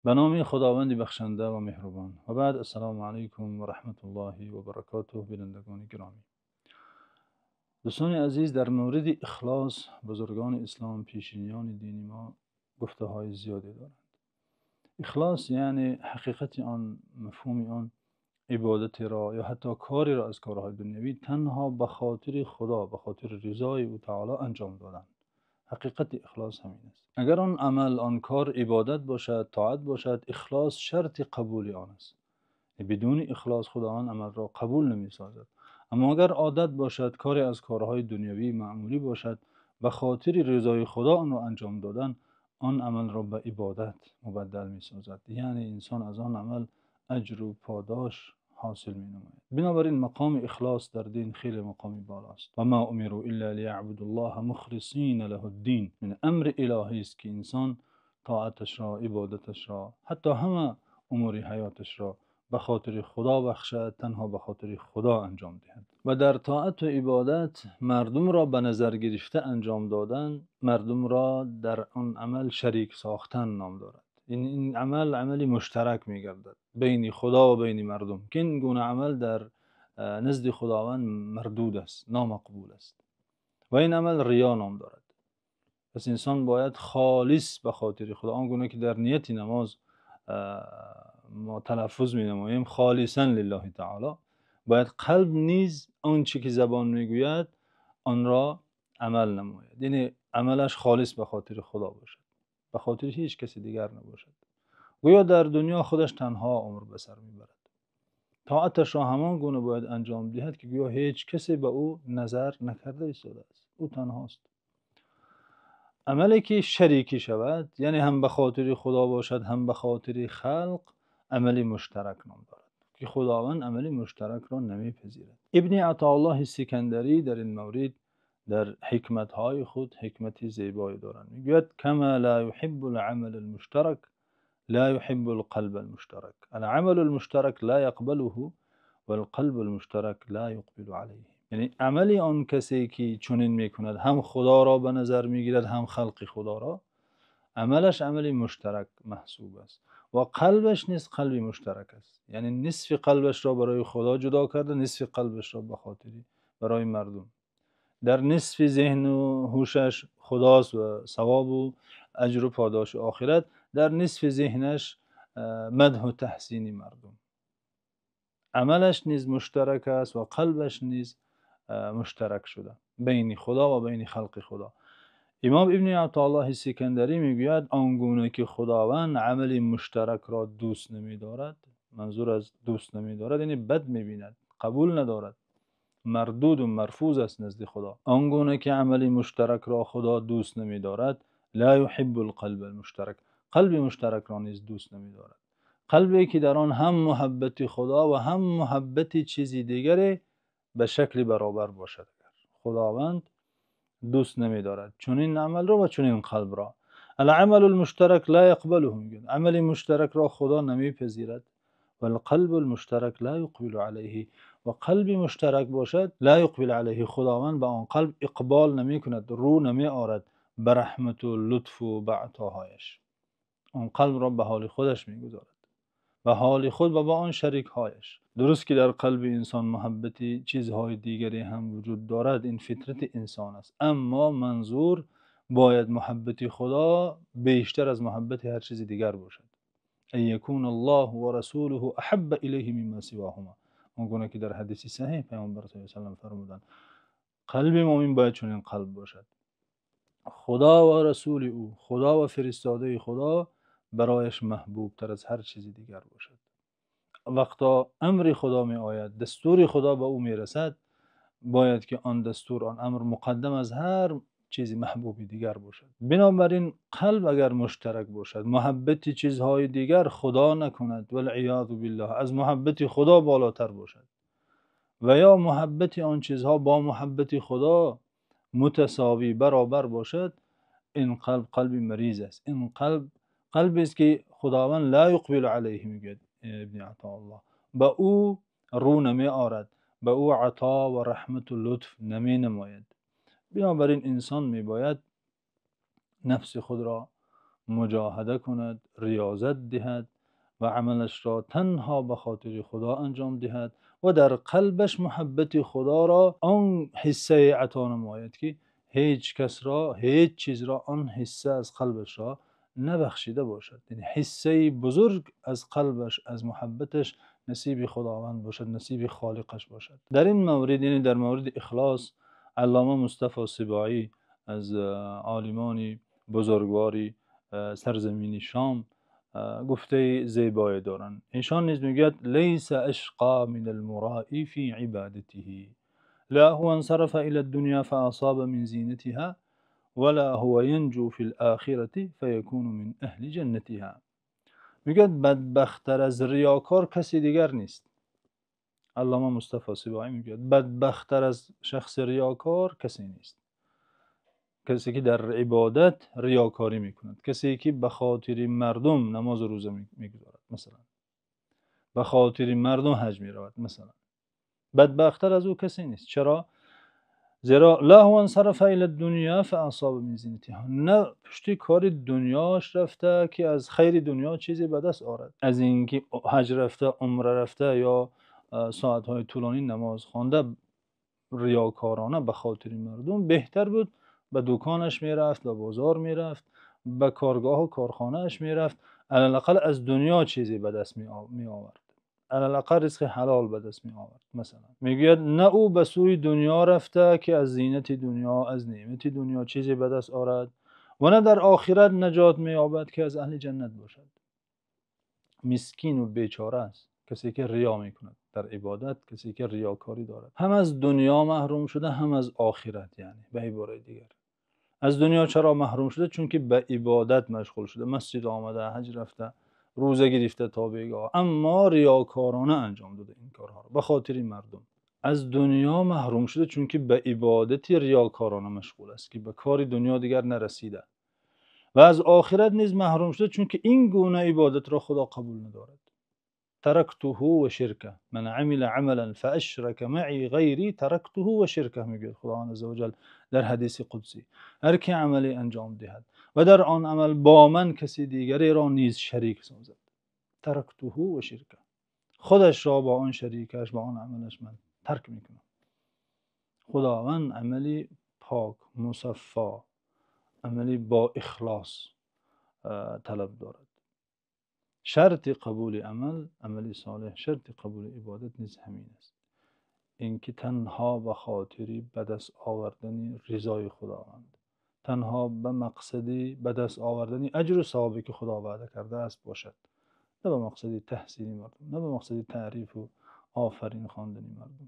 Ба номи Худованди бахшанда ва меҳрубон. Ва баъд, ассалому алайкум ва раҳматуллоҳи ва баракотуҳ. Бинандагони гиромӣ, дӯстони азиз, дар мавриди ихлос бузургони ислом, пешиниёни дини мо гуфтаҳои зиёде доранд. Ихлос яъне ҳақиқати он, мафҳуми он ибодатеро ё ҳатто кореро аз корҳои дунявӣ танҳо ба хотири Худо, ба хотири ризои ӯ таъоло анҷом додан. Ҳақиқати ихлос ҳамин аст. Агар он амал, он кор ибодат бошад, тоат бошад, ихлос шарти қабули он аст. Бидуни ихлос Худо он амалро қабул намесозад. Аммо агар одат бошад, коре аз корҳои дунявии маъмулӣ бошад, ба хотири ризои Худо онро анҷом додан, он амалро ба ибодат мубаддал месозад. Яъне инсон аз он амал аҷру подош ҳосил менамояд. Бинобар ин мақоми ихлос дар дин хеле мақоми болост. Ва ма умиру илла лияъбудуллоҳа мухлисина лаҳуд-дин. Ин амри илоҳӣ аст, ки инсон тоаташро, ибодаташро, ҳатто ҳама умури ҳаёташро ба хотири Худо бахшад, танҳо ба хотири Худо анҷом диҳад. Ва дар тоат ва ибодат мардумро ба назар гирифта анҷом додан, мардумро дар он амал шарик сохтан ном дорад. Ин амал амали муштарак мегардад байни Худо ва байни мардум, ки ин гуна амал дар назди Худованд мардуд аст, номақбул аст ва ин амал риё ном дорад. Пас инсон бояд холис ба хотири Худо, он гуна ки дар нияти намоз мо талаффуз менамоем холисан лиллаҳи таъоло, бояд қалб низ он чи ки забон мегӯяд онро амал намояд. Яъне амалаш холис ба хотири Худо бошад, ба хотири ҳеҷ каси дигар набошад. Гӯё дар дунё худаш танҳо умр ба сар мебарад. Тоаташро ҳамон гуна бояд анҷом диҳад, ки гӯё ҳеҷ касе ба ӯ назар накарда истодааст. Ӯ танҳост. Амале ки шарикӣ шавад, яъне ҳам ба хотири Худо бошад, ҳам ба хотири халқ, амали муштарак ном дорад, ки Худованд амали муштаракро намепазирад. Ибни Атоуллоҳи Искандарӣ дар ин маврид дар ҳикматҳои худ ҳикмати зебое доранд. Мегӯяд: кама ла юҳиббул амалал муштарак ла юҳиббул қалбал муштарак. Ал-амалул муштарак ла яқбалуҳу вал-қалбул муштарак ла юқбилу алайҳи. Яъне амали он касе ки чунин мекунад, ҳам Худоро ба назар мегирад, ҳам халқи Худоро, амалаш амали муштарак маҳсуб аст ва қалбаш низ қалби муштарак аст. Яъне нисфи қалбашро барои Худо ҷудо карда, нисфи қалбашро ба хотири барои мардум. Дар нисфи зеҳну ҳушаш Худост ва савобу аҷру подоши охират, дар нисфи зеҳнаш мадҳу таҳсини мардум. Амалаш низ муштарак аст ва қалбаш низ муштарак шуда байни Худо ва байни халқи Худо. Имом Ибни Атоуллоҳи Искандарӣ мегӯяд: он гуна ки Худованд амали муштаракро дӯст намедорад, манзур аз дӯст намедорад яъне бад мебинад, қабул надорад, мардуду марфуз аст назди Худо. Он гуна ки амали муштаракро Худо дӯст намедорад, ла юҳиббул қалбал муштарак, қалби муштаракро низ дӯст намедорад. Қалбе ки дар он ҳам муҳаббати Худо ва ҳам муҳаббати чизи дигаре ба шакли баробар бошад, Худованд дӯст намедорад чунин амалро ва чунин қалбро. Ал-амалул муштарак ла яқбалуҳу, мегӯяд амали муштаракро Худо намепазирад. Вал-қалбул муштарак ла юқбилу алайҳи, ва қалби муштарак бошад ла юқбилу алайҳи, Худованд ба он қалб иқбол намекунад, рӯ намеорад ба раҳмату лутфу ба атоҳояш. Он қалбро ба ҳоли худаш мегузорад, ба ҳоли худ ва ба он шарикҳояш. Дуруст ки дар қалби инсон муҳаббати чизҳои дигаре ҳам вуҷуд дорад, ин фитрати инсон аст. Аммо манзур бояд муҳаббати Худо бештар аз муҳаббати ҳар чизи дигар бошад. Ан якуналлоҳу ва расулуҳу аҳабба илайҳи мимма сивоҳума. Он гуна ки дар ҳадиси саҳеҳ Паёмбар саллаллоҳу алайҳи васаллам фармуданд, қалби мӯмин бояд чунин қалб бошад. Худо ва расули ӯ, Худо ва фиристодаи Худо барояш маҳбубтар аз ҳар чизи дигар бошад. Вақто амри Худо меояд, дастури Худо ба ӯ мерасад, бояд ки он дастур, он амр муқаддам аз ҳар чизи маҳбуби дигар бошад. Бинобар ин қалб агар муштарак бошад, муҳаббати чизҳои дигар Худо накунад, валъиёзу биллоҳ, аз муҳаббати Худо болотар бошад ва ё муҳаббати он чизҳо бо муҳаббати Худо мутасовӣ баробар бошад, ин қалб қалби мариз аст. Ин қалб қалбест ки Худованд ла юқбилу алайҳи, мегӯяд Ибни Атоуллоҳ, ба ӯ рӯ намеорад, ба ӯ ато ва раҳмату лутф наменамояд. Бинобар ин инсон мебояд нафси худро муҷоҳада кунад, риёзат диҳад ва амалашро танҳо ба хотири Худо анҷом диҳад ва дар қалбаш муҳаббати Худоро он ҳиссае ато намояд, ки ҳеҷ касро, ҳеҷ чизро он ҳисса аз қалбашро набахшида бошад. Яъне ҳиссаи бузург аз қалбаш, аз муҳаббаташ насиби Худованд бошад, насиби Холиқаш бошад. Дар ин маврид, яъне дар мавриди ихлос, Аллома Мустафо Сибоӣ аз олимони бузургвори сарзамини Шом гуфтаи зебое доранд. Эшон низ мегӯяд: «ليس أشقى من المرائي في عبادته، لا هو انصرف إلى الدنيا فأصاب من زينتها، ولا هو ينجو في الآخرة فيكون من أهل جنتها». Мегӯяд бадбахттар аз риёкор касе дигар нест. Аллома Мустафо Сибоӣ мегӯяд бадбахттар аз шахси риёкор касе нест. Касе ки дар ибодат риёкорӣ мекунад, касе ки ба хотири мардум намозу рӯза мегузорад, масалан, ба хотири мардум ҳаҷ меравад, масалан, бадбахттар аз ӯ касе нест. Чаро? Зеро لا هو انصرف إلى الدنيا فأصاب من زينتها, на пушти кори дунёш рафта, ки аз хайри дунё чизе ба даст орад, аз инки ҳаҷ рафта, умра рафта ё соатҳои тӯлонӣ намоз хонда риёкорона ба хотири мардум, беҳтар буд ба дуконаш мерафт, ба бозор мерафт, ба коргоҳу корхонааш мерафт, алалақал аз дунё чизе ба даст меовард, алалақал ризқи ҳалол ба даст меовард, масалан. Мегӯяд на ӯ ба сӯи дунё рафта, ки аз зинати дунё, аз неъмати дунё чизе ба даст орад, ва на дар охират наҷот меёбад, ки аз аҳли ҷаннат бошад. Мискину бечора аст касе ки риё мекунад дар ибодат, касе ки риёкорӣ дорад, ҳам аз дунё маҳрум шуда, ҳам аз охират. Яъне ба ибораи дигар, аз дунё чаро маҳрум шуда? Чунки ба ибодат машғул шуда, масҷид омада, ҳаҷ рафта, рӯза гирифта то бегоҳ, аммо риёкорона анҷом дода ин корҳоро ба хотири мардум. Аз дунё маҳрум шуда, чунки ба ибодати риёкорона машғул аст, ки ба кори дунё дигар нарасида, ва аз охират низ маҳрум шуда, чунки ин гуна ибодатро Худо қабул надорад. تركته وشركه، من عمل عملا فأشرك معي غيري تركته وشركه, мегӯяд Худованд عز وجل дар ҳадиси қудсӣ. Ҳар ки амале анҷом диҳад ва дар он амал бо ман каси дигареро низ шарик созад, تركته وشركه, худашро бо он шарикаш, бо он амалаш ман тарк мекунам. Худованд амали пок, мусаффо, амали бо ихлос талаб дорад. Шарти қабули амал, амали солеҳ, шарти қабули ибодат низ ҳамин аст, инки танҳо ба хотири ба даст овардани ризои Худованд, танҳо ба мақсади ба даст овардани аҷру савобе, ки Худо ваъда кардааст, бошад, на ба мақсади таҳсини мардум, на ба мақсади таърифу офарин хондани мардум.